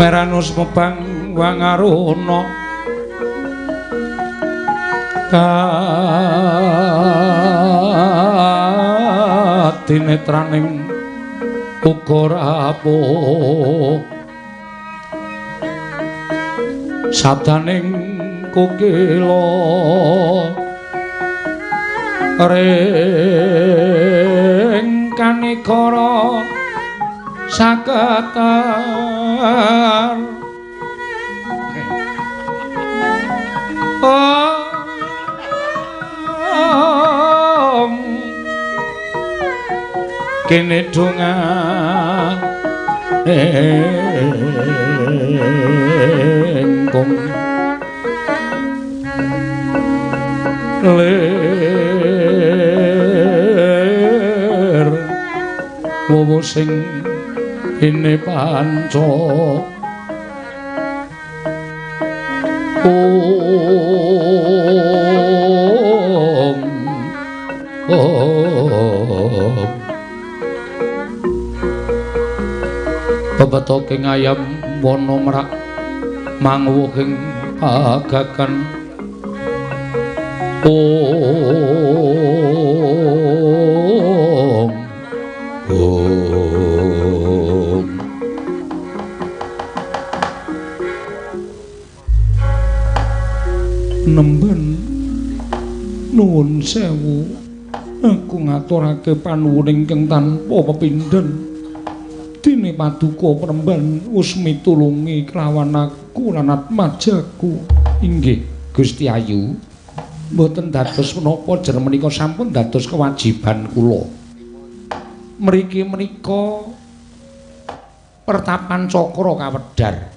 Meranus mebang wangaruna kadinetraning uga rapuh sabdaning kukila ring kanikara saketar om kene donga engkong lir wowo sing ini panca om om pepetoking ayam wana merak mangwuhing pagagan om om nemben nuwun sewu aku ngaturake panuwun ingkang tanpa pepindhen dene paduka Premban wis mitulungi kelawan aku lan atmajaku. Inggih Gusti Ayu, mboten dados menapa jer menika sampun dados kewajiban kula. Mriki menika pertapan cakra kawedhar.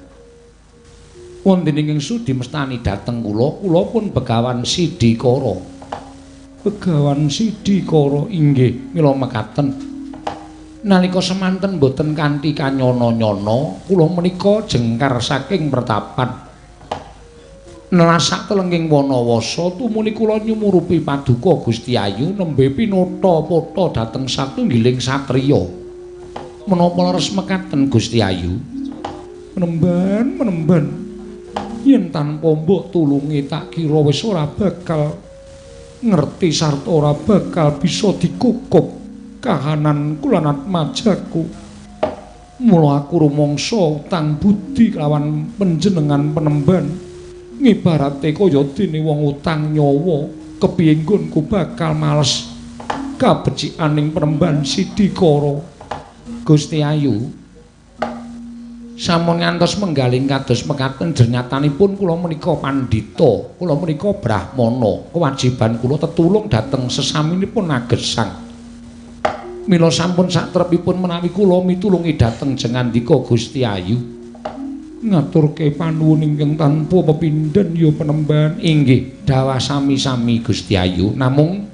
Wonten ingkang sudi mestani dhateng kula, kula pun Begawan Sidikara. Begawan Sidikara inggih mila mekaten. Nalika semanten mboten kanthi kanyana-nyana, kula menika jengkar saking pertapan. Nelasak telenging Wanawasa tumuli kula nyumurupi paduka Gusti Ayu nembe pinata-pata dhateng satunggiling satriya. Menapa leres mekaten Gusti Ayu? Menemban, menemban. Yen tanpa mbok tulungi tak kira wis ora bakal ngerti sarta ora bakal bisa dikukup kahanan kula lan atmajaku. Mula aku rumangsa utang budi kelawan panjenengan penemban. Ngibarate kaya dene wong utang nyawa, kepiye nggonku bakal males kabecikaning Premban Sidikara. Gusti Ayu sampun ngantos menggaling kados mekaten jernyatanipun kula menika pandhita, kula menika brahmana, kewajiban kula tetulung dhateng sesaminipun agesang. Mila sampun satrepipun menawi kula mitulungi dhateng jengandika Gusti Ayu. Ngaturke panuwun ingkang tanpa pepindhen ya Penemban. Inggih dawah sami-sami Gusti Ayu, namung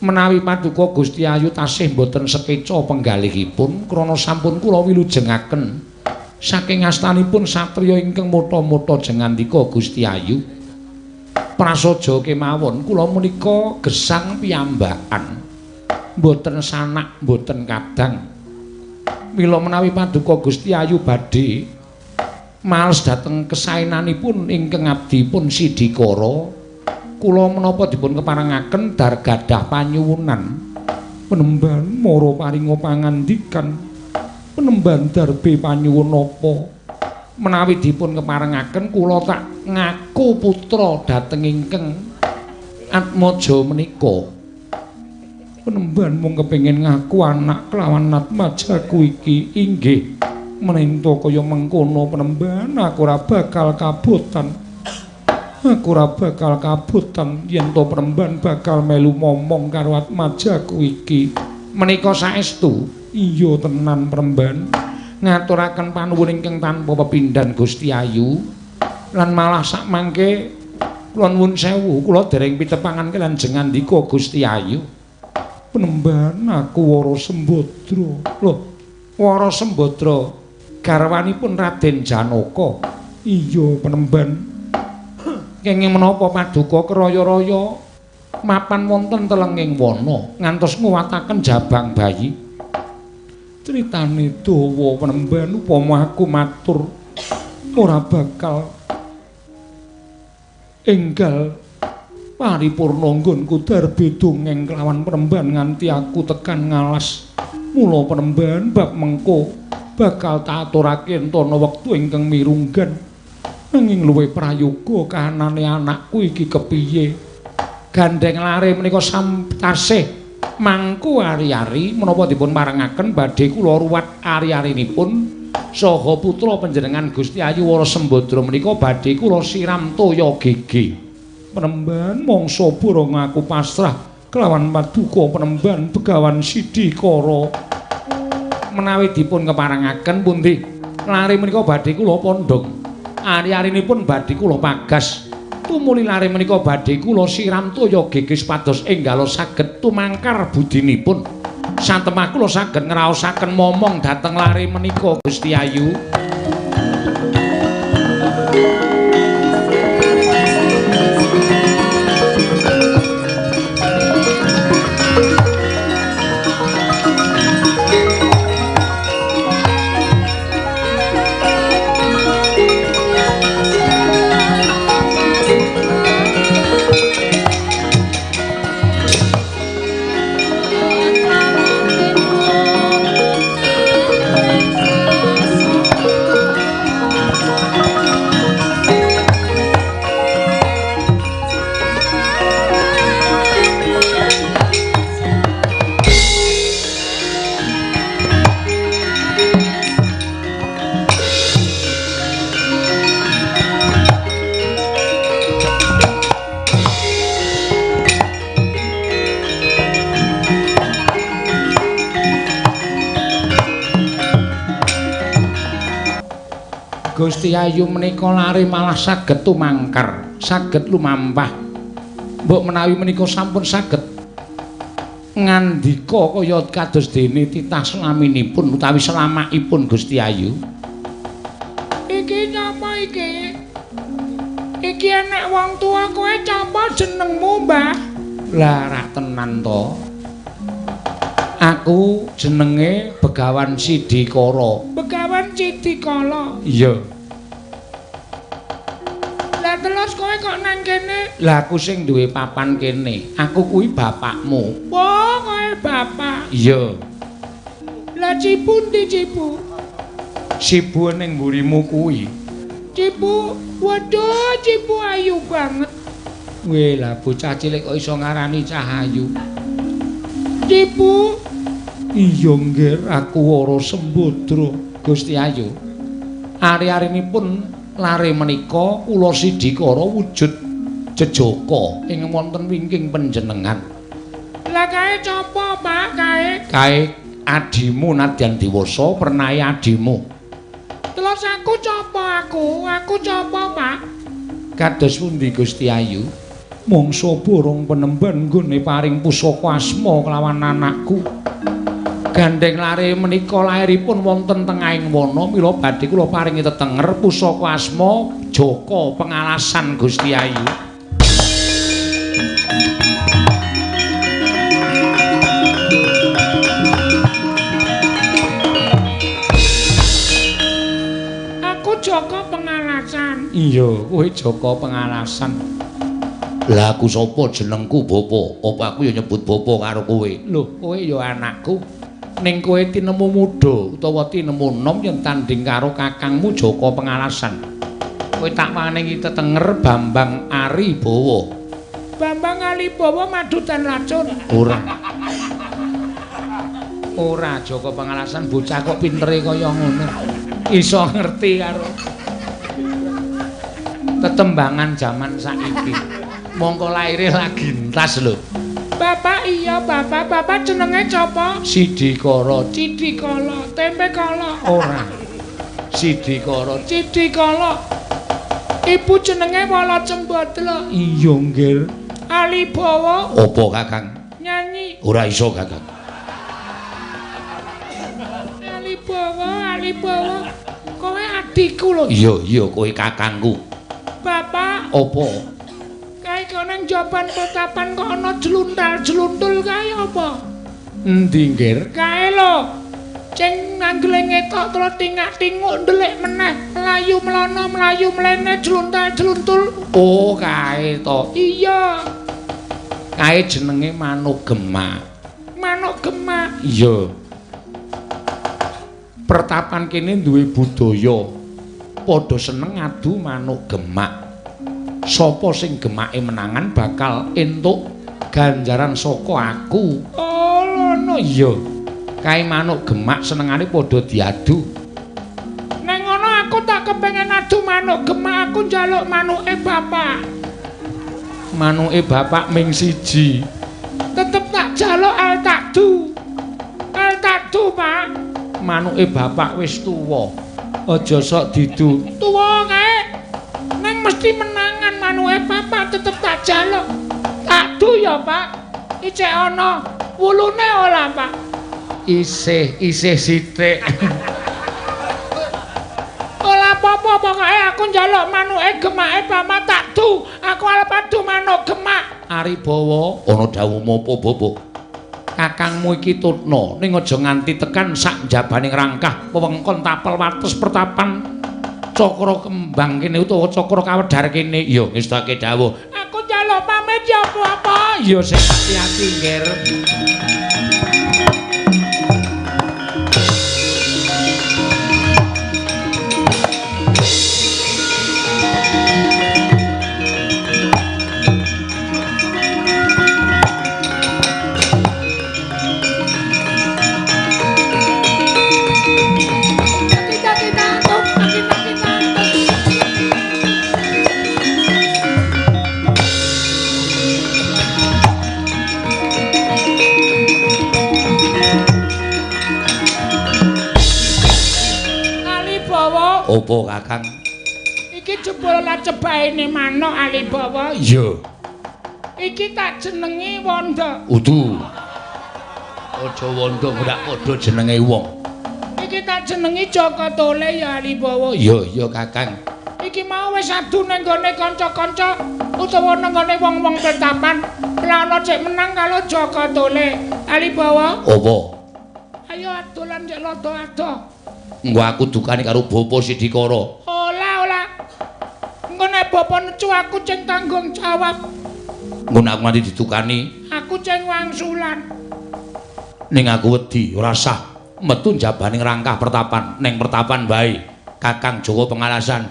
menawi paduka Gusti Ayu tasih mboten sekeca penggalihipun krana sampun kula wilujengaken saking astanipun satriya ingkang motha-motha jengandika Gusti Ayu. Prasaja kemawon kula menika gesang piyambakan, mboten sanak mboten kadang. Mila menawi paduka Gusti Ayu badhe males dhateng kesaenanipun ingkang abdipun Sidikara, kula menapa dipun keparengaken dar gadah panyuwunan. Penemban mara paringa pangandikan. Penemban darbe panyuwun napa? Menawi dipun keparengaken kula tak ngaku putra dhateng ingkang Atmaja menika. Penemban mung kepengin ngaku anak kelawan atmajaku iki. Inggih menento kaya mengkono Penemban, aku ora bakal kabotan. Aku ora bakal kabotan yen to Penemban bakal melu momong karo atmajaku iki. Menika saestu? Iya tenan Penemban. Ngaturaken panuwun ingkang tanpa pepindhan Gusti Ayu. Lan malah sakmangke kula nuwun sewu, kula dereng pitepangan lan jengandika Gusti Ayu. Penemban aku Wara Sembadra. Lho, Wara Sembadra garwanipun Raden Janaka. Iya Penemban. Kenging menapa paduka kraya-raya mapan wonten telenging wana ngantos nguwataken jabang bayi. Critane dawa penemban upama aku matur ora bakal enggal paripurna nggonku darbe dongeng kelawan penemban nganti aku tekan ngalas. Mula penemban bab mengko bakal tak aturake entana wektu ingkang mirunggan. Nanging luwih prayoga kahanane anakku iki kepiye? Gandeng lare menika tasih mangku ari-ari menapa dipun parengaken badhe kula ruwat ari-arinipun saha putra panjenengan Gusti Ayu Wara Sembadra menika badhe kula siram toya gege. Penemban mangsa borong aku pasrah kelawan paduka penemban Begawan Sidikara. Menawi dipun keparengaken pundi lare menika badhe kula pondhong, ari-arinipun badhe kula pagas. Tumuli lare menika badhe kula siram toya gege supados enggala saged tumangkar budinipun. Satemah kula saged ngraosaken momong dhateng lare menika Gusti Ayu. Gusti Ayu menika lare malah saged tumangkar, saged lumampah. Mbok menawi menika sampun saged ngandika kaya kados dene titah selaminipun utawi selamakipun Gusti Ayu. Iki sapa iki? Iki enek wong tuwa kowe sapa jenengmu, Mbah? Lah rak tenan to. Aku jenenge Begawan Sidikara. Begawan Sidikara. Iya. Lah terus kowe kok nang kene? Lah aku sing duwe papan kene. Aku kuwi bapakmu. Oh, kowe bapak. Iya. Lah Cipu ndi Cipu? Cipu ning mburimu kuwi. Cipu, waduh Cipu ayu banget. Weh lah bocah cilik kok iso ngarani cah ayu. Cipu. Iya nggir, aku Wara Sembadra Gusti Ayu. Ari-arinipun lare menika kula Sidikara wujud jejaka ing wonten wingking panjenengan. Lah kae sapa, Pak? Kae? Kae adimu nadyan dewasa pernahe adimu. Terus aku sapa aku? Aku sapa, Pak? Kados pundi Gusti Ayu? Mangsa borong penemban nggone paring pusaka asma kelawan anakku. Gandeng lare menika lairipun wonten tengahing wana, mila badhe kula paringi tetenger pusaka asma Jaka Pengalasan Gusti Ayu. Aku Jaka Pengalasan. Iya, kowe Jaka Pengalasan. Lah aku sapa jenengku bapa? Apa aku ya nyebut bapa karo kowe? Lho, kowe ya anakku. Ning kowe tinemu muda utawa tinemu nom yen tanding karo kakangmu Jaka Pengalasan. Kowe tak paringi tetenger Bambang Aribawa. Bambang Aribawa madutan racun. Ora. Ora Jaka Pengalasan bocah kok pintere kaya ngono. Iso ngerti karo tetembangan jaman saiki. Mongko laire lagi entas lho. Bapak iya bapak, bapak jenenge sapa? Sidikara. Sidikara, tempe kala. Ora. Sidikara. Sidikara. Ibu jenenge Wala Cembadra. Iya nggir. Alibawa. Apa Kakang? Nyanyi. Ora iso Kakang. Alibawa, Alibawa. Kowe adikku lho. Iya, iya kowe kakangku. Bapak. Apa? Kae kok nang jaban petapan kok ana jluntal-jluntul kae apa? Endi nggir? Kae lho. Ceng nanggeling ngetok terus tingak-tinguk ndelik meneh, mlayu mlono, mlayu mlene, jluntal-jluntul. Oh, kae to. Iya. Kae jenenge manuk gemak. Manuk gemak. Iya. Pertapan kene duwe budaya. Padha seneng adu manuk gemak. Sapa sing gemake menangan bakal entuk ganjaran saka aku. Oh, ngono. Iya. Kae manuk gemak senengane padha diadu. Neng ngono aku tak kepengen adu manuk gemak, aku njaluk manuke bapak. Manuke bapak ming siji. Tetep tak jaluk al takdu. Al takdu, Pak. Manuke bapak wis tuwa. Aja sok didu. Tuwa kae. Neng mesti menangan manuke bapak, tetep tak jaluk. Takdu ya, Pak. Ijek ana wulune ora, Pak? Isih, isih sithik. Ora apa-apa, pokoke aku njaluk manuke gemake bapak takdu. Aku arep adu manuk gemak. Aribawa, ana dawuhmu apa, Bapak? Kakangmu iki tutna, ning aja nganti tekan sak njabaning rangkah wewengkon tapel wates pertapan Cakra Kembang kene utawa Cakra Kawedhar kene. Ya ngestake dawuh. Aku njaluk pamit ya, Bapak. Ya sing ati-ati, Ngger. Opo, Kakang? Iki jebul lacebaene manuk Alibawa. Iya. Iki tak jenengi Wanda. Udu. Aja Wanda, ora padha jenenge wong. Iki tak jenengi Jaka Tole ya Alibawa. Iya, iya Kakang. Iki mau wis adu nang gone kanca-kanca utawa nang gone wong-wong pertapan. Lah ana cek menang karo Jaka Tole. Alibawa. Opo? Ayo adolan cek lada-ado. Engko aku dukani karo Bapa Sidikara. Ora, ora. Engko nek bapa necu aku ceng tanggung jawab. Engko nek aku nganti didukani, aku ceng wangsulan. Ning aku wedi ora sah metu njabaning rangkah pertapan, ning pertapan wae. Kakang Jawa pengalasan.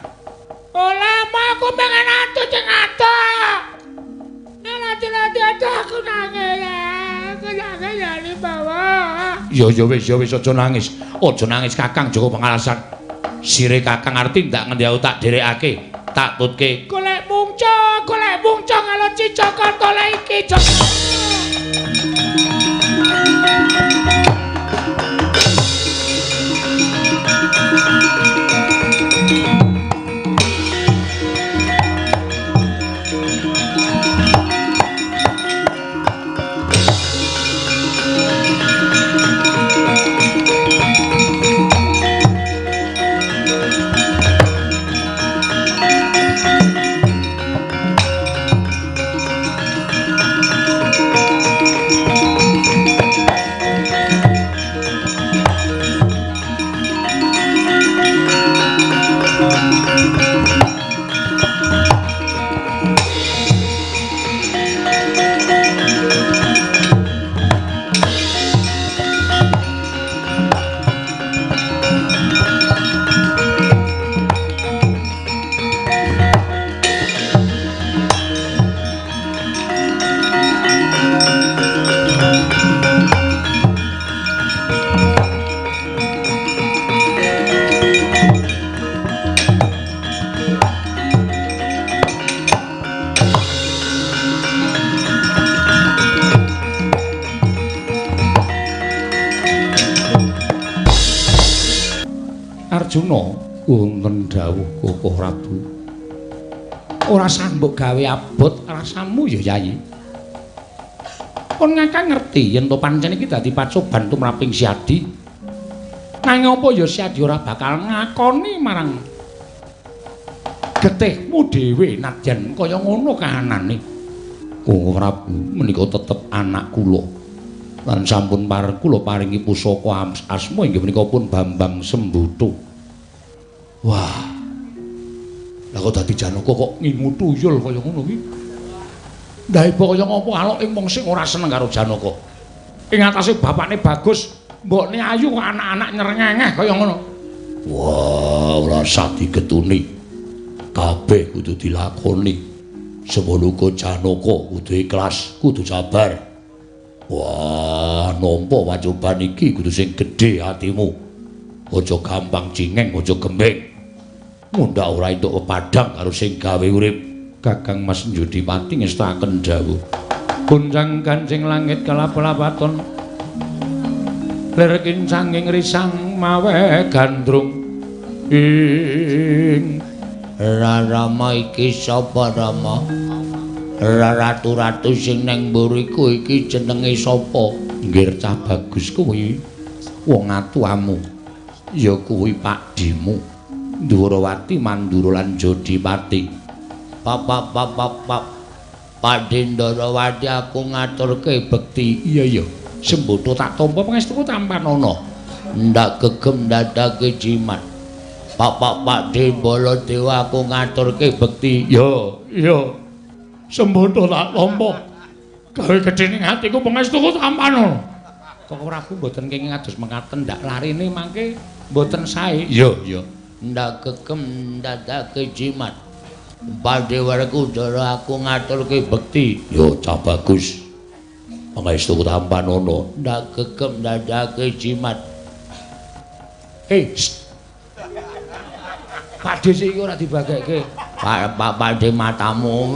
Ora, aku pengen adu ceng adu. Nek aku nangis. Aku nangis ya Alibawa. Ya ya wis, ya wis aja nangis. Aja nangis Kakang Joko pengalasan. Sire Kakang arti ndak ngendi aku tak dherekake, tak tutke. Golek mungca karo Jaka Tole iki. Arjuna, wonten dawuh Koko Prabu. Ora sah mbok gawe abot rasamu ya Yayi. Pun ngakang ngerti yen to pancen iki dadi pacoban tumraping Siadi. Nanging apa ya Siadi ora bakal ngakoni marang getihmu dhewe nadyan kaya ngono kahanane. Koko Prabu menika tetep anak kula. Lan sampun pareng kula paringi pusaka asma inggih menika pun Bambang Sembutu. Wah. Lah kok dadi Janaka kok ngingu tuyul kaya ngono iki? Ndaiba kaya ngopo alok ing wong sing ora seneng karo Janaka. Ing atase bapakne bagus, mbokne ayu kok anak-anak nyerengengeh kaya ngono. Wah, ora usah digetuni. Kabeh kudu dilakoni. Semono uga Janaka kudu ikhlas, kudu sabar. Wah, nampa pacoban iki kudu sing gedhe atimu. Aja gampang cingeng, aja gembeng. Mundhak ora entuk pepadhang karo sing gawe urip. Kakang Mas Njodipati ngestakaken dawuh. Gonjang kancing langit kelap-lapaton. Lir kincanging risang mawe gandrung. Ing Rama iki sapa Rama? Ratu-ratu sing nang mburiku iki jenenge sapa? Nggir cah bagus kuwi wong atuamu. Ya kuwi pakdhimu. Ndhurawati Mandura lan Jodipati. Pak Pakdhe Ndhurawati aku ngaturke bekti. Iya iya. Sembodo tak tampa pangestuku tampanana. Ndak gegem ndadake jimat. Pak Pakdhe Baladewa aku ngaturke bekti. Ya iya. Sembodo tak tampa. Gawe gedhe ning atiku pangestuku tampanana. Kok Prabu mboten kenging ados mekaten ndak larine mangke mboten sae. Iya iya. Ndak gegem ndadake jimat. Pakdhe Werkudara aku ngaturke bekti. Ya cah bagus. Pangestuku tampanana. Ndak gegem ndadake jimat. Pakdhe sik iki ora dibagekke. Pak Pakdhe matamu.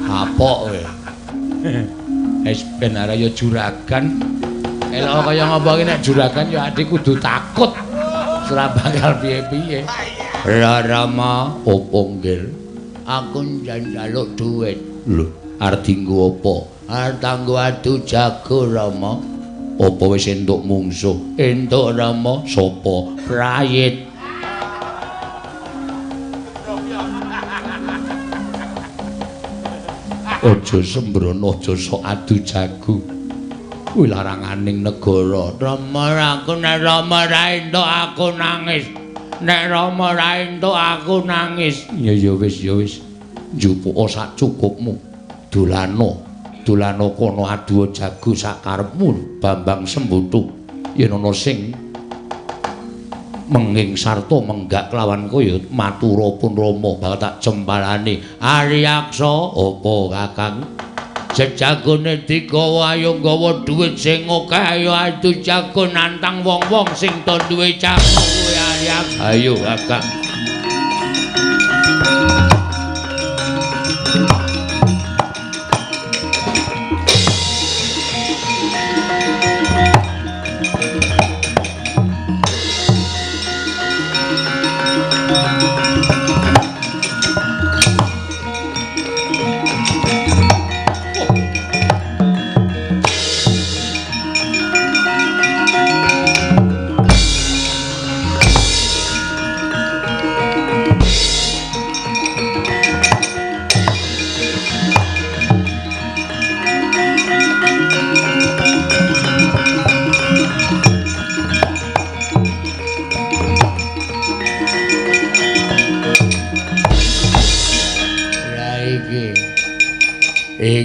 Kapok kowe. Wis ben arep ya juragan. Elok kaya ngopo iki nek juragan ya adik kudu takut. Ora bakal piye-piye. Rama opo nggir? Aku njaluk dhuwit. Lho, arep dienggo apa? Arep tanggo adu jago Rama. Apa wis entuk mungsuh? Entuk Rama. Sapa? Prayit. Aja sembrono, aja sok adu jago. Kuwi laranganing negara. Rama aku nek Rama ra entuk aku nangis. Nek Rama ra entuk aku nangis. Ya ya wis ya wis. Njupuka sak cukupmu. Dolano, dolano kono adu jago sak karepmu Bambang Sembutu. Yen ana sing menging sarta menggak kelawan kowe ya matura pun Rama bakal tak cempalane. Aryaksa apa Kakang? Jejagone digawa ayo nggawa dhuwit sing akeh ayo adu jago nantang wong-wong sing do duwe jago kowe Aryaksa. Ayo Kakang.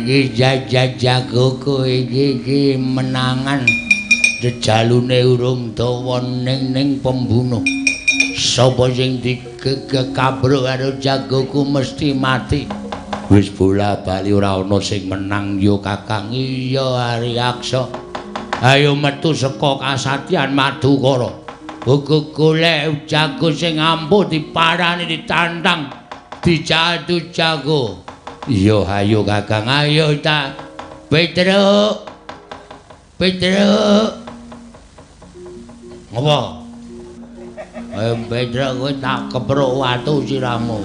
Iki jagoku iki menangan jejalune urung dawa ning pembunuh. Sapa sing digegekabruk karo jagoku mesti mati. Wis bola bali ora ana sing menang ya Kakang. Iya Aryaksa. Ayo metu saka kasatyan Madukara. Uga golek jago sing ampuh diparani ditantang dijadu jago. Iya ayo Kakang, ayo ta. Petruk. Petruk. Ngopo? Petruk kowe tak kepruk watu sirahmu.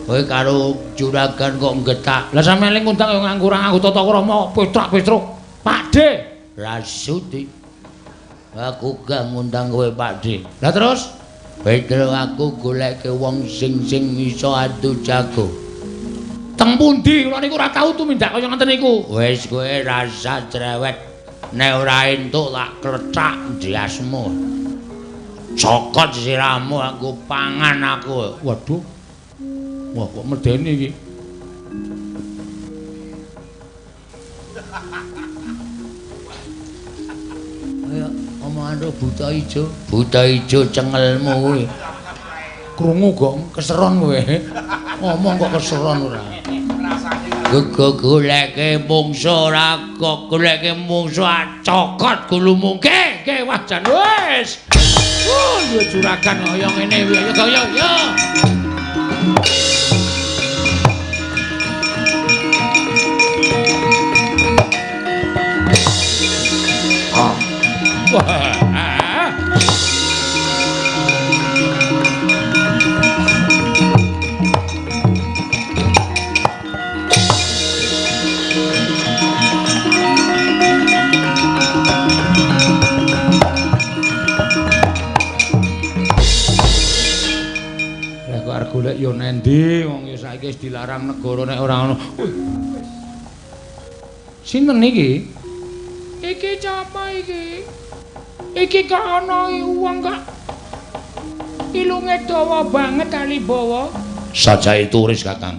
Kowe karo juragan kok nggetak. Lah sampeyan ling ngundang yo nganggo ora nganggo tata krama Petruk-petruk. Pakde Rasudi. Aku gak ngundang kowe Pakde. Lah terus? Petruk aku goleke wong sing iso adu jago. Teng pundi kula niku ora tau tumindak kaya ngoten niku. Wis kowe rasa cerewet. Nek ora entuk tak klecak ndiasmu. Cokot sirahmu aku pangan aku. Waduh. Wah kok medeni iki. Kaya omongan ro buta ijo. Buta ijo cengelmu kuwi. Krungu kok keseron kowe. Ngomong kok keseron ora. Goleke mungsu ora kok goleke mungsu cokot gulumu. Nggih, nggih wah jan wis. Duwe juragan kaya ngene kuwi. Ayo yo yo. Wah. Golek yo nendi wong ya saiki wis dilarang negara nek ora ono. Sinten iki? Iki sapa iki? Iki kok ana wong kok ilunge dawa banget Alibawa. Sajae turis, Kakang.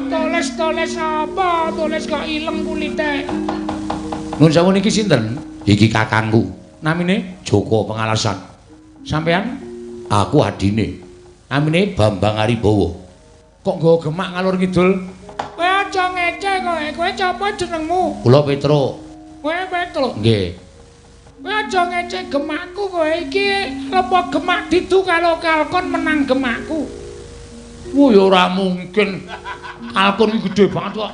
Tulis-tulis apa? Tulis kok ileng kulite. Nuwun sewu niki sinten? Iki kakangku. Namine Joko Pengalasan. Sampean? Aku adine. Namine Bambang Aribawa. Kok nggawa gemak ngalor ngidul? Kowe aja ngece kowe. Kowe sapa jenengmu? Kula Petro. Kowe Petro? Nggih. Kowe aja ngece gemakku kowe iki. Lepo gemak didu karo kalkon menang gemakku. Wah ya ora mungkin. Kalkon iki gedhe banget kok.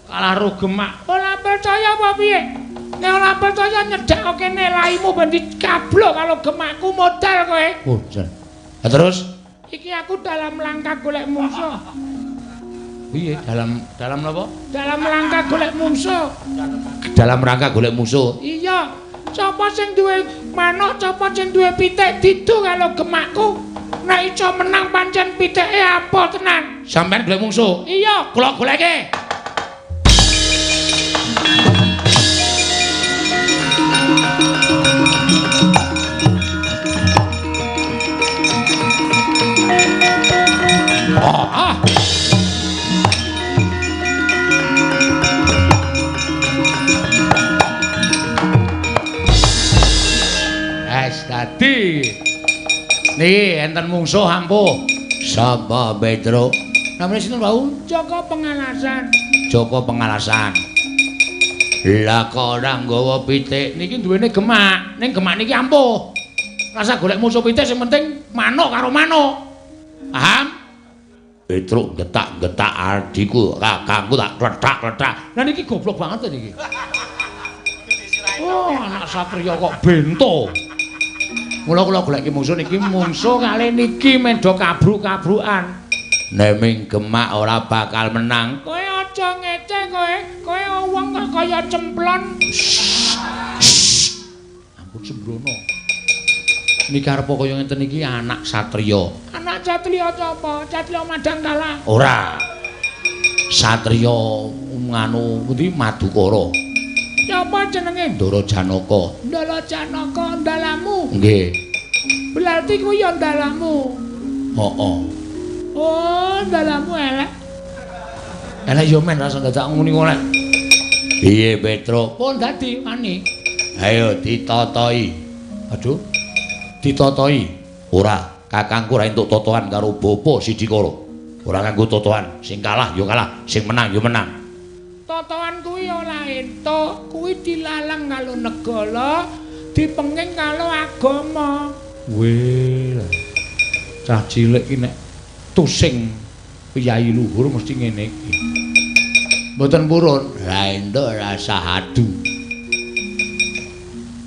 Kalah ro gemak. Ora percaya apa piye? Nek ora percaya nyedhak kene laimu ben dikablok karo gemakku modal kowe. Oh, jan. Lah terus iki aku dalam langkah golek mungsuh. Piye? Dalam napa? Dalam rangka golek mungsuh. Dalam rangka golek musuh. Iya. Sapa sing duwe manuk, sapa sing duwe pitik didu karo gemakku. Nek iso menang pancen pitike apa tenan. Sampeyan golek mungsuh? Iya, kula goleke. Es dadi. Niki enten mungsuh ampuh. Sapa Petro? Namine sinten wau? Joko Pengalasan. Joko Pengalasan. Lah kok ora nggawa pitik? Niki duwene gemak. Ning gemak niki ampuh. Rasa golek musuh pitik sing penting manuk karo manuk. Paham? Petruk getak-getak adikku, kakangku tak kletak-kletak. Lah niki goblok banget niki. Oh, anak satriya kok bento. Mula kula goleki mungsuh niki mungsuh kalih niki mendo kabruk-kabrukan. Nek ming gemak ora bakal menang. Kowe aja ngece kowe. Kowe wong kok kaya cemplon. Ampun sembrono. Niki arep kaya ngenten iki anak satriya. Anak satriya sapa? Satriya Madangkala. Ora. Satriya nganu pundi Madukara. Sapa jenenge? Ndara Janaka. Ndara Janaka ndalamu. Nggih. Berarti kuwi ya ndalamu. Heeh. Oh, ndalamu elek. Elek yo men rasa dadak ngene kok. Piye Petro? Pun dadi wani. Ayo ditotoi. Aduh. Ditotoi. Ora, kakangku ora entuk totohan karo bapa Sidikara. Ora nganggo totohan, sing kalah ya kalah, sing menang ya menang. Totohan kuwi ora entuk, kuwi dilalang karo negara, dipenging karo agama. Weh. Cah cilik iki nek tusing piyayi luhur mesti ngene iki. Mboten purun. Ra entuk rasa adu.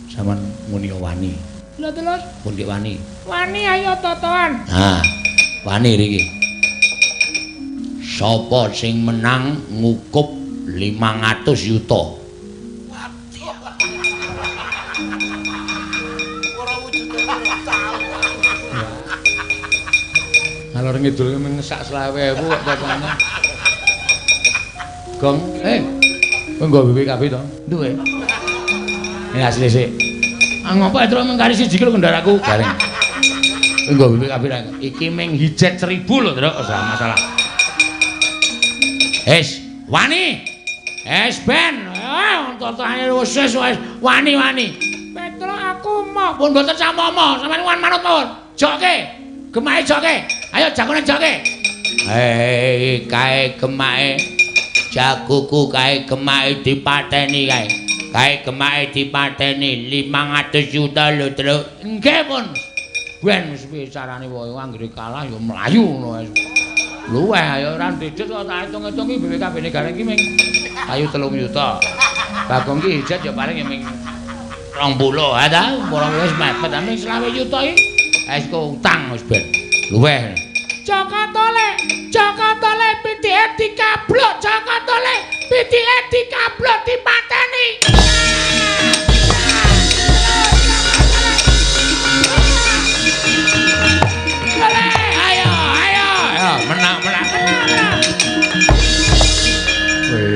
Saman muni wani. Lha terus pun dik wani. Wani ayo totohan. Ha, wani riki. Sapa sing menang ngukup 500 yuta. Ngalor ngidul mung sak 20.000 kok totone. Gong, kowe nggo BPKB to? Duwe. Ini asli sik. Ah ngopo Truk mung kari siji lho kendaraku garing. Kowe nggo BPKB ra? Iki mung hijet 1000 lho, Truk, ora masalah. Wis, wani. Wis ben. Totone wis wis wani-wani. Petruk aku moh. Pun mboten samomo, sampeyan wan manut mawon. Jokke. Gemake jokke. Ayo jagone jokke. Hei, kae gemake. Jagoku kae gemake dipateni kae. Kae gemake dipateni 500 juta lho, Truk. Nggih, pun. Ben wis piye carane wae anggere kalah ya mlayu ngono wae. Luweh ayo ora ndedhet kok tak hitung-hitung iki BPKB-ne gareng iki ming payu 3 juta. Bagong ki hijet ya paling ya ming 20 ha ta, 20 wis mepet ming 20 juta iki. Wis kok utang wis ben. Luweh. Jaka Tole, Jaka Tole pitike dikablok, Jaka Tole pitike dikablok dipateni. Ayo, ayo, ayo, menang, menang.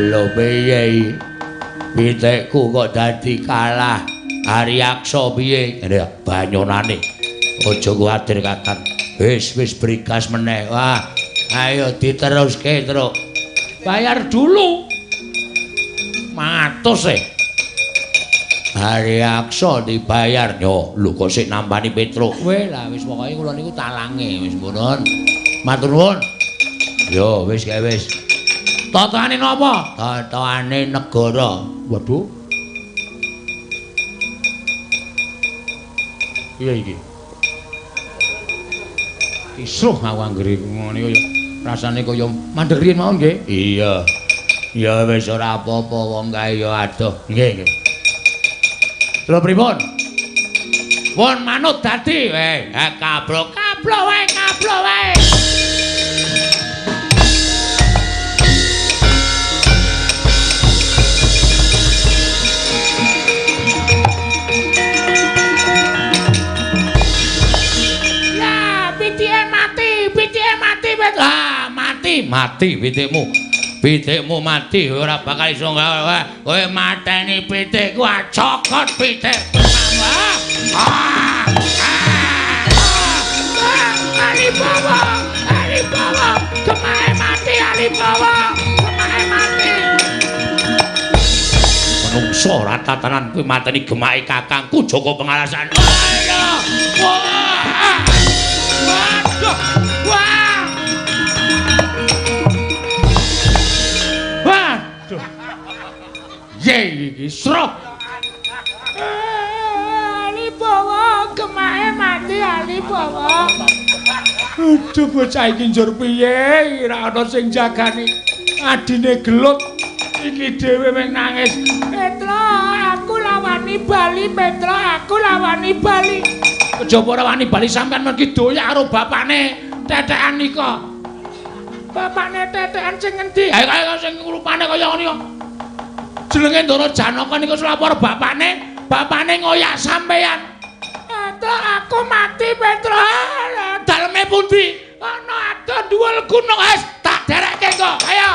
Lho piye? Pitikku kok dadi kalah. Aryaksa piye? Ngene banyonane. Aja kuwatir Kakang. Wis wis brigas meneh. Wah, ayo diteruske, Truk. Bayar dulu. 100 e. Aryaksa dibayar. Yo, lho kok sik nampani Petruk. Kowe lah wis pokoke kula niku talange wis mboten. Matur nuwun. Yo wis kae wis. Totone napa? Totone negara. Waduh. Piye iki? Kisruh aku anggere ngene kaya rasane kaya mandeg riyin mawon nggih. Iya. Ya wis ora apa-apa wong kae ya adoh. Nggih, nggih. Terus pripun? Pun manut dadi. Kablok, kablok wae, kablok wae. Lah, pitike mati, pitike mati, Ah, mati, mati pitikmu. Pitikmu mati ora bakal iso gawe. Kowe mateni pitikku, cokot pitik. Ah! Alibawa, Alibawa, gemahe mati Alibawa, gemahe mati. Menungso ora tatanan kuwi mateni gemake kakangku Joko Pengalasan. Wah! Waduh! Wah! Waduh. Ye iki srok. Alibawa, gemahe mati Alibawa. Aduh bocah iki njur piye? Ora ana sing jagani. Adine gelut iki dhewe mung nangis. Petro, aku lawani bali, Petro, aku lawani bali. Kejaba ora wani bali sampean mergi doyak karo bapakne tetekan nika. Bapakne tetekan sing ngendi? Ayo kaya sing rupane kaya ngene kok. Jenenge Ndara Janaka niku lapor bapakne, bapakne ngoyak sampean. Petro, aku mati, Petro. Daleme pundi? Ana adoh dhuwur gunung es, tak derekke kok. Ayo.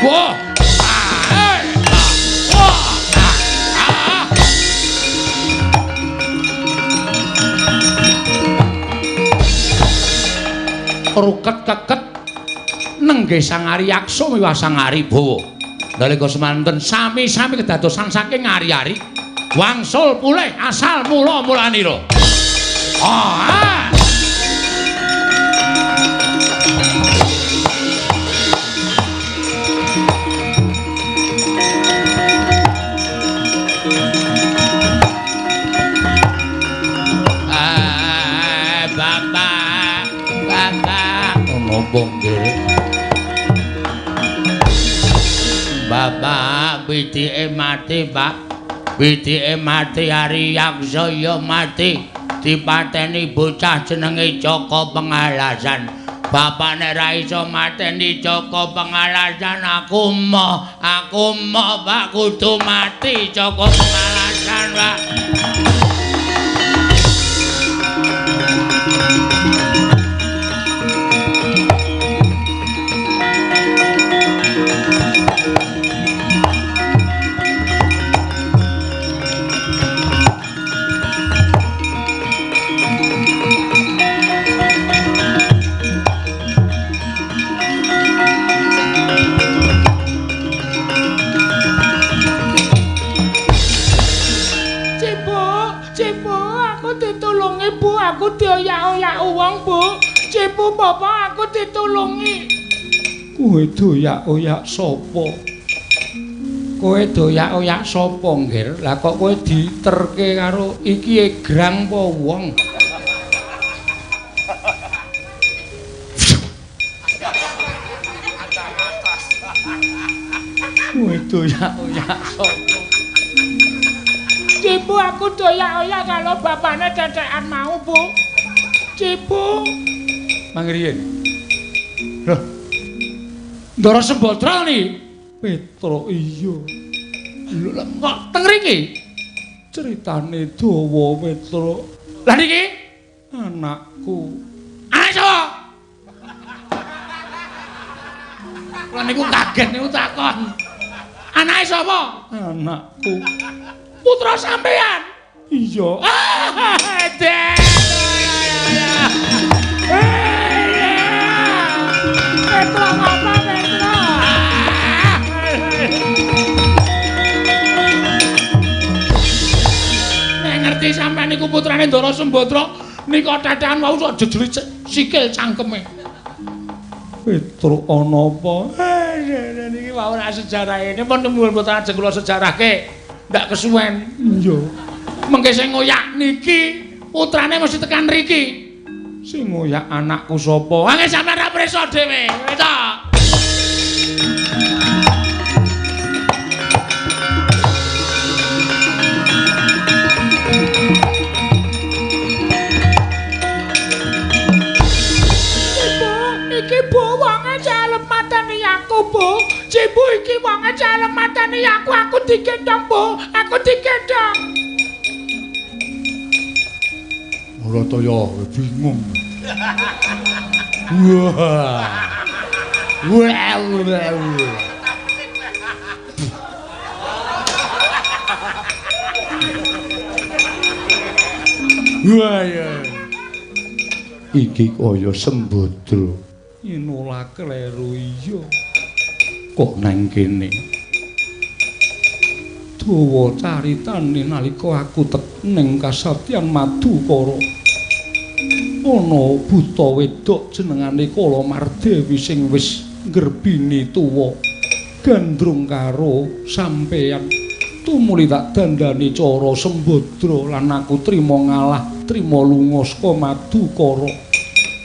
Wah. Ruket keket nenggih Sang Aryaksa miwah Sang Aribawa. Nalika semanten sami-sami kedadosan saking ari-ari wangsul pulih asal mula-mulanira. Ah. Bapak, bapak, ngomong nggih. Bapak pitike mati, Pak. Pitike mati Aryaksa ya mati. Dipateni bocah jenenge Joko Pengalasan. Bapak nek ra iso mateni Joko Pengalasan aku moh Pak kudu mati Joko Pengalasan Pak. Aku dioyak-oyak wong, Bu. Cipu bapak aku ditulungi. Kowe doyak-oyak sapa? Kowe doyak-oyak sapa, Nggir? Lah kok kowe diterke karo iki egrang apa wong? Kowe doyak-oyak sapa? Cipu aku doyak-oyak kalau bapaknya cecekan mau, Bu. Cipu. Mangriyen. Loh. Ndara Sembadra ni? Petro iya. Lho kok teng mriki? Ceritane dawa, Petro. Lah niki anakku. Anak sapa? Kula niku kaget niku takon. Anake sapa? Anakku. Putra sampean? Iya. Ah, Dek. Petro ngapa Petro? Nek ngerti sampean niku putrane Ndara Sembadra nika tetekan wau sok jejeli sikil cangkeme. Petro ana apa? Niki wau ora sejarahe. Niki pun mboten ajeng kula sejarahke. Ndak kesuwen. Iya. Mengke sing ngoyak niki putrane mesti tekan riki. Sing ngoyak anakku sapa? Angge sampean ra prisa dhewe. Wis ta. Ibu, iki Bu wonge calem mateni aku, Bu. Cibu iki wonge calem mateni aku, aku digendong, Bu. Aku digendong. Ora ta ya bingung. Wah. Wah. Wah ya. Iki kaya Sembadra. Yen ora kleru iya. Kok nang kene? Dawa caritane nalika aku tek ning kasatyan Madukara. Ana buta wedok jenengane Kalamardewi sing wis nggerbini tuwa gandrung karo sampeyan. Tumuli tak dandani cara Sembadra lan aku trima ngalah, trima lunga saka Madukara.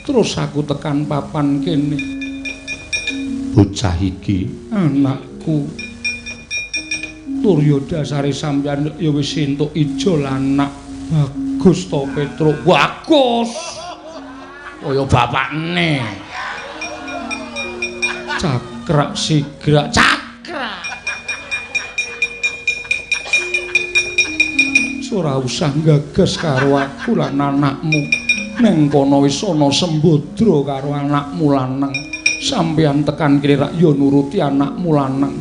Terus aku tekan papan kene. Bocah iki anakku. Tur ya dasare sampeyan ya wis entuk ijol anak. Bagus to Petro. Bagus. Kaya bapakne. Cakrak sigrak cakrak. Ora usah gagas karo aku lan anakmu. Neng kono wis ana Sembadra karo anakmu lanang. Sampeyan tekan kene rak ya nuruti anakmu lanang.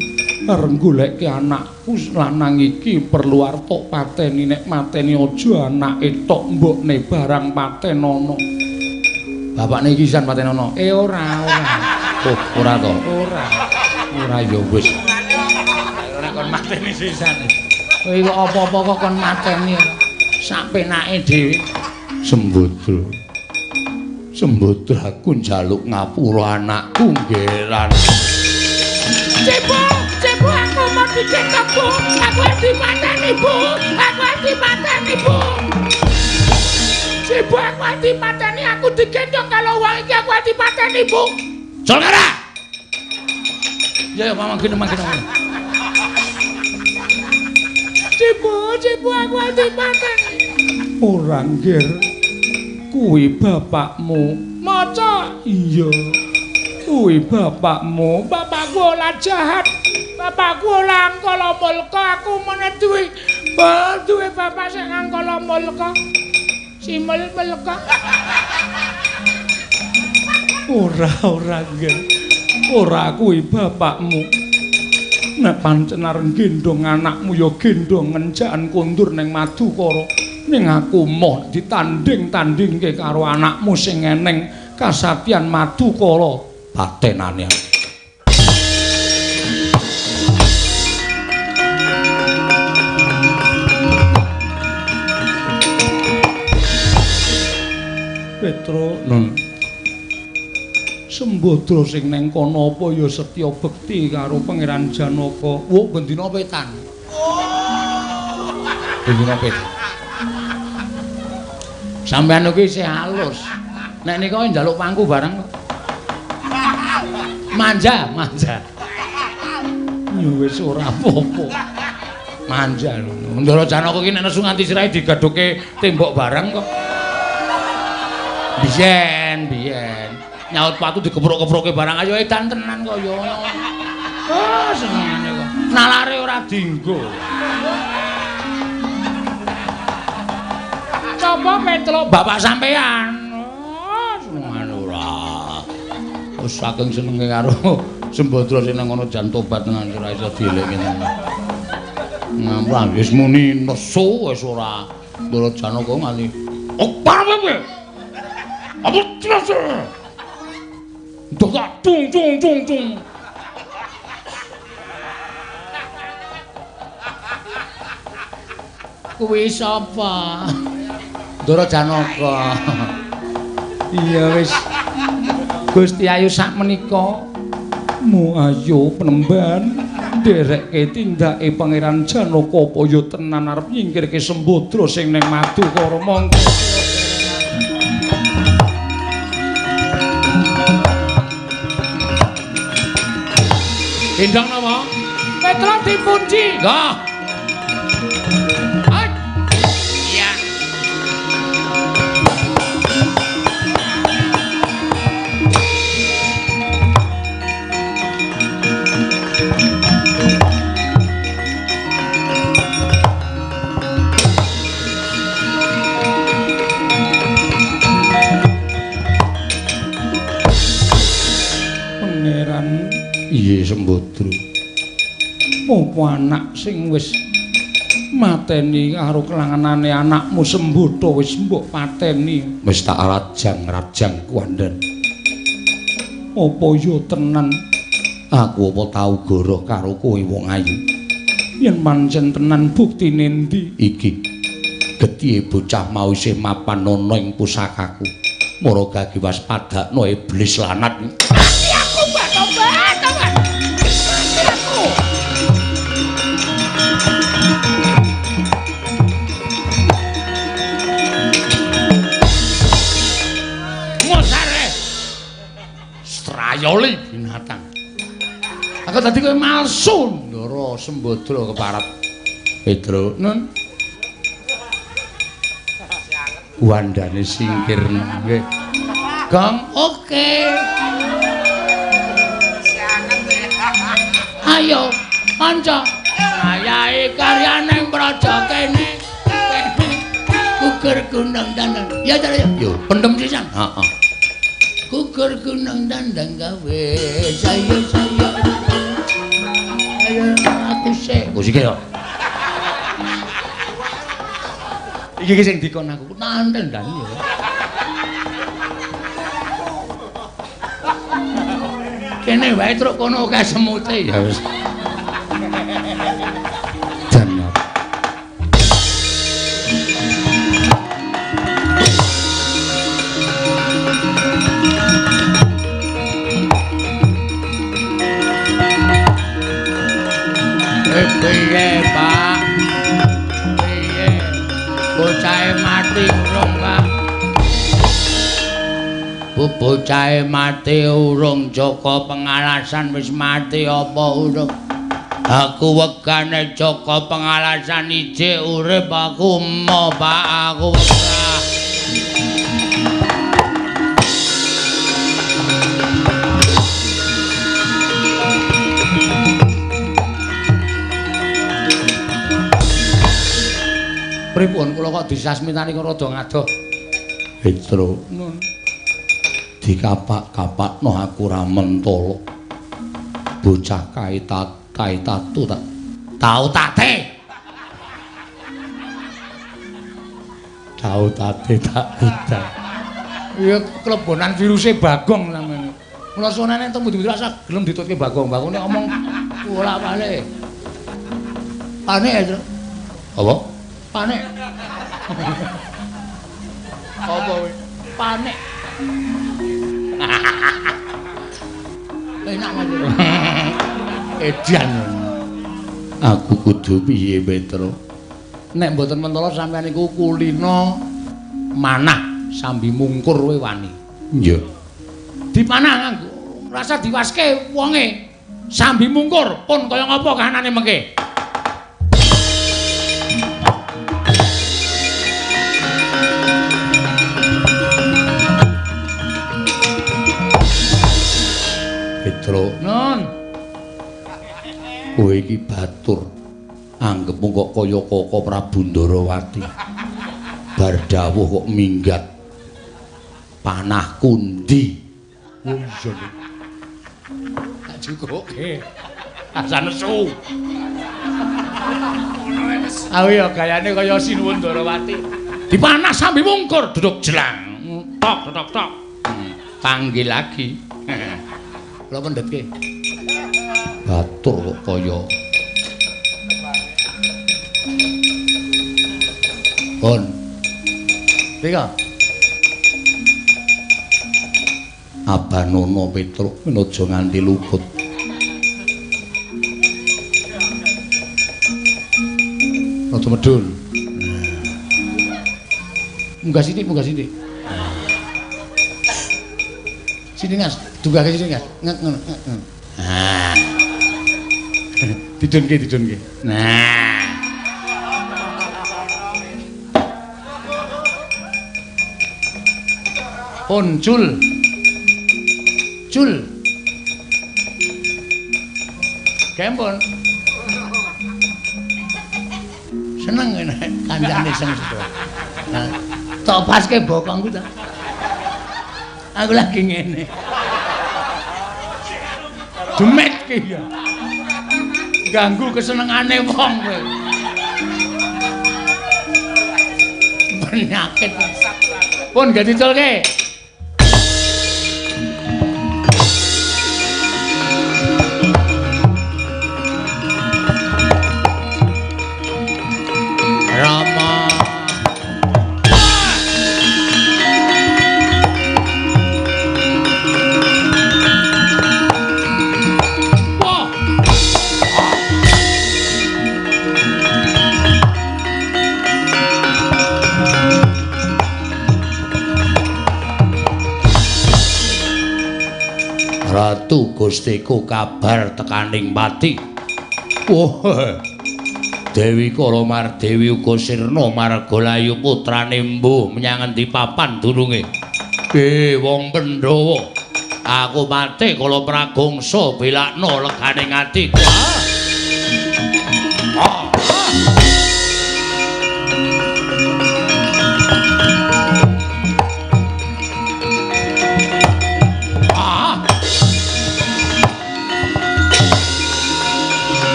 Arep goleke anakku lanang iki perlu arta pateni, nek mateni aja anake tok mbokne barang patenono. Bapakne iki isan patenono. Ora, ora. Oh, ora to. Ora. Ora ya wis. Ora kon mateni sisan. Kowe kok apa-apa kok kon mateni sak penake dhewe. Sembadra. Sembadra aku njaluk ngapura anakku nggeran. Cipu, Cipu aku mau dicetok, Bu. Aku dipateni, Bu. Aku dipateni, Bu. Cipu aku dipateni, aku digendong kalau wong iki aku dipateni, Bu. Jolkara. Ya ya mama gene mangkene. Cipu, Cipu aku dipateni. Ora nggir. Kuwi bapakmu. Maca. Iya. Kuwi bapakmu. Bapakku ora jahat. Bapakku ora angkala mulka. Aku meneh duwe duwe bapak sing angkala mulka. Simel mulka. Ora, ora nggih. Ora kuwi bapakmu. Nek pancen arep gendhong anakmu ya gendhong ngenjakan kondur ning Madukara. Ning aku moh ditanding-tandingke karo anakmu sing eneng kasatyan Madukara. Patenane. Petro, nun. Sembadra sing neng kono apa ya setya bekti karo Pangeran Janaka. Wo bendina wetan. Bendina wetan. Sampeyan iki isih halus. Nek nika njaluk pangku barang kok. Manja, manja. Ya wis ora apa-apa. Manja lho. Ndara Janaka iki nek nesu nganti sirahe digadhoke tembok barang kok. Biyen, biyen. Nyaut patu dikeprok-keproke barang ayo edan tenan kok ya. Oh, senengane kok. Nalare ora dinggo. Coba Petro bapak sampean. Oh, senengane ora. Wis saking senenge karo Sembadra sing nang ngono jan tobat tenan ora iso dielekke tenan. Ngampun wis muni nesu wis ora. Ndara Janaka nganti opar kowe. Apa terus? Dadak dung dung dung dung. Kuwi sapa? Ndara Janaka. Iya wis. Gusti Ayu sak menika mu ayo penemban nderekke tindake Pangeran Janaka apa ya tenan arep nyingkirke Sembadra sing ning Madukara monggo. Gendong napa? Petro dipunji. Nggih. Iya. Pangeran iya Sembadra. Apa anak sing wis mateni karo kelanganane anakmu Sembadra wis mbok pateni? Wis tak rajang-rajang kuwandhen. Apa ya tenan aku apa tau goroh karo kowe wong ayu? Yen pancen tenan buktine endi? Iki getihe bocah mau isih mapan ana ing pusakaku. Mara gagi waspadakno iblis lanat. Aku tobat, tobat. Aku. Ngosare. Strayoli binatang. Aku tadi kowe malsu Ndara Sembadra keparat. Petro, nun. Wandane singkir nggih. Gong, oke. Ayo, kanca. Ayahe karyane praja kene. Gugur gunung dandang. Ya ya. Yo, pendem sisan. Heeh. Gugur gunung dandang gawe saya saya. Ayo aku sik. Musike yo. Iki sing dikon aku nanten dan yo. Kene wae truk kono akeh semute ya wis. Jan. Piye, Pak? Piye? Bocahe mati urung, Pak? Bocahe mati urung, Joko Pengalasan wis mati apa urung? Aku wegane Joko Pengalasan ijik urip aku emoh, Pak, aku wegah. Pun kula kok disasmitani kok rada ngadoh. Petro, nun. Dikapak-kapakno aku ora mentolo. Bocah kae tatu tak tau tate. Tau tate tak udan. Iya klebonan viruse Bagong sampeyan. Kula suwunane entuk mundi-mundi rasa gelem ditutke Bagong. Bagong nek omong bolak-balik. Panik ya, Tru? Apa? Panik. Apa kowe? Panik. Enak Mas. Edan. Aku kudu piye, Petro? Nek mboten mentala sampeyan niku kulina manah sambi mungkur kowe wani. Iya. Dipanah nganggo rasa diwaske wonge. Sambi mungkur pun kaya ngapa kahanane mengke? Petro, nun. Kowe iki batur. Anggepmu kok kaya Koko Prabu Ndarawati. Bar dawuh kok minggat. Panah kundi. Oh iya. Tak jukuke. Asa nesu. Ayo ya gayane kaya Sinuwun Ndarawati. Dipanah sambi mungkur duduk jelang. Tok tok tok. Panggil lagi. Kula pendhetke. Batur kok kaya Pun. Rika. Abanono Petruk aja nganti luput. Rada medhun. Munggah sithik, munggah sithik. Sini Mas, dunggahke sini Mas. Ngek ngono, ngek ngono. Nah. Didunke, didunke. Nah. Pun cul. Cul. Kempon. Seneng nek kancane sing sedo. Nah, tok paske bokongku ta. Aku lagi ngene. Demet ki ya. Ganggu kesenengane wong kowe. Penyakit. Pun gak diculke. Rama. Wah. Ratu Gustiku kabar tekaning pati. Wah. Dewi Kalamardewi uga sirna marga layu putrane mbuh menyang endi papan dununge. Wong Pandhawa, aku pati kala pragongsa belakna leganing atiku.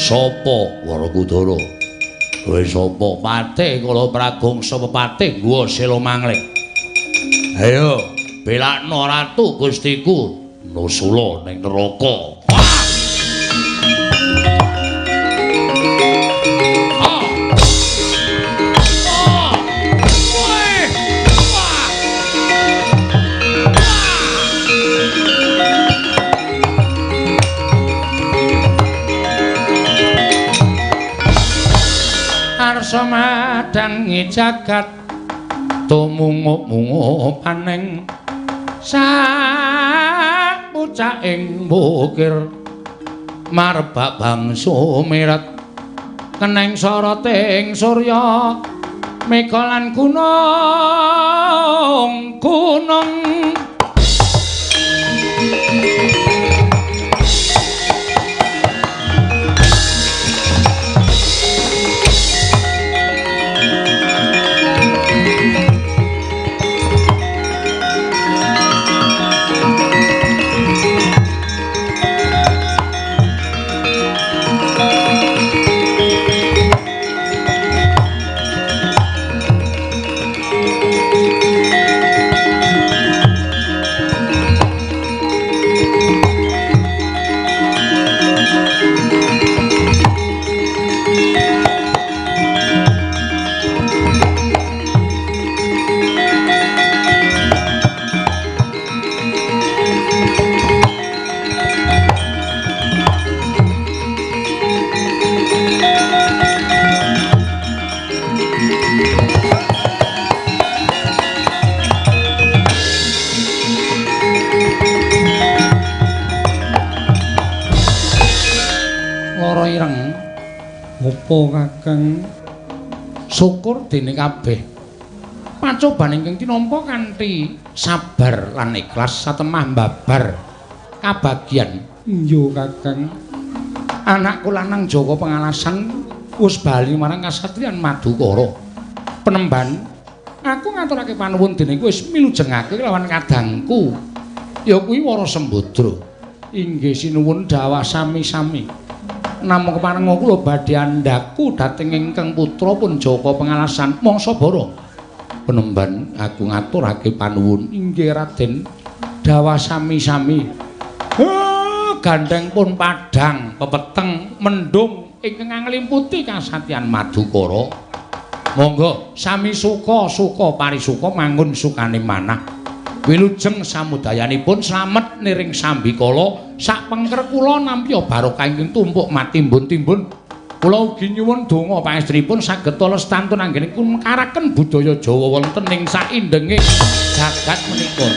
Sapa Werkudara? Kowe sapa? Patih kala pragongsa pepatih Guwa Sela Mangling. Ayo, belakna ratu Gustiku nusula ning neraka. Arsa madangi jagat tumungup-mungup paning sapucaking bukir marbak bangsa miret keneng soroting surya mega lan gunung gunung. Napa Kakang? Syukur dene kabeh pacoban ingkang tinampa kanthi sabar lan ikhlas satemah mbabar kabagyan. Iya Kakang. Anakku lanang Jaka Pengalasan wis bali marang kasatriyan Madukara. Penemban, aku ngaturake panuwun dene kowe wis milujengake lawan kadangku. Ya kuwi Wara Sembadra. Inggih sinuwun dawah sami-sami. Namung keparenga kula badhe andhaku dhateng ingkang putra pun Jaka Pengalasan mangsa bara. Penemban, aku ngaturake panuwun. Inggih Raden, dawah sami-sami. Gandheng pun padhang pepeteng mendung ingkang nglimputi kasatyan Madukara. Monggo sami suka suka parisuka mangun sukane manah. Wilujeng samudayanipun slamet niring sambikala sak pengker kula nampi barokah ingkang tumpuk matimbun-timbun. Kula ugi nyuwun donga pangestripun saged lestantun anggenipun mekaraken budaya Jawa wonten ing saindenge jagat menika.